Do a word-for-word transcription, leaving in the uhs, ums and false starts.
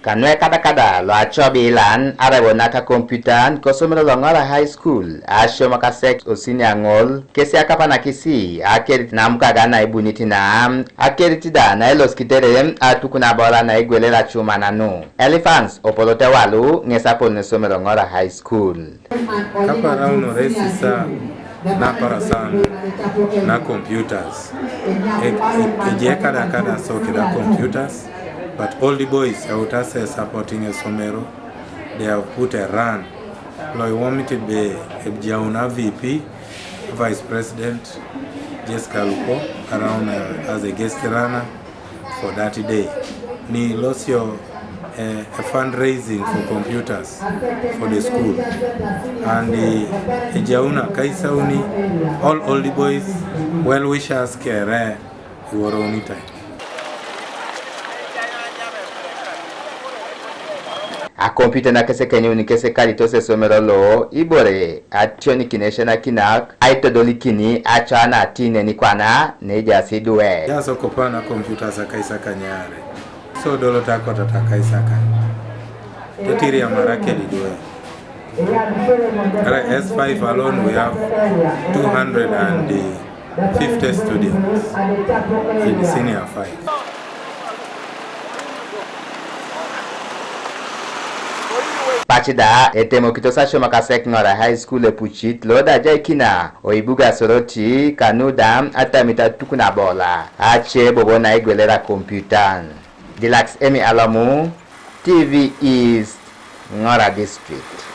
Kanu ekadakada lo acobi ilan arai bo naka kompiutan kosomero lo Ng'ora High School, asiomo kasek osini aŋol kesi akapanakisi akerit namukaga na ibunit na akerit da na elosikitere atukun abola na igwelera cuma nanu. Elifans Opolot Ewalu ŋes apolon esomero Ng'ora High School. Kaparaunore sisa na parasan na computers. E- e- Eje kada kada so kida computers, but all the boys out as supporting esomero, they have put a run. Lo iwomit be ebjauna V P, Vice President Jessica Luko, around uh, as a guest runner for that day. Ni losio a, a fundraising for computers for the school. And uh, ejauna kaisauni all old boys, well wishers kere iworouni time. Akompiuta na kese kenyuni kese kalitos esomero lo ibore ationikin esienakinak aitodolikini acoana tineni kwana nejaas idwe. Jaso kopana computers akaisakanyare. So dolo takota takaisaka. Tetiria marakeli dwe. Ara S five alone we have two hundred fifty students in senior five. Pacida etemokitos asiomak asek Ng'ora High School epucit lo da jaikina oibuga Soroti kanu da atamit atukun abola ace bobo na igwelera kompiutan. Dilax Emi Alomu, T V East, Ng'ora District.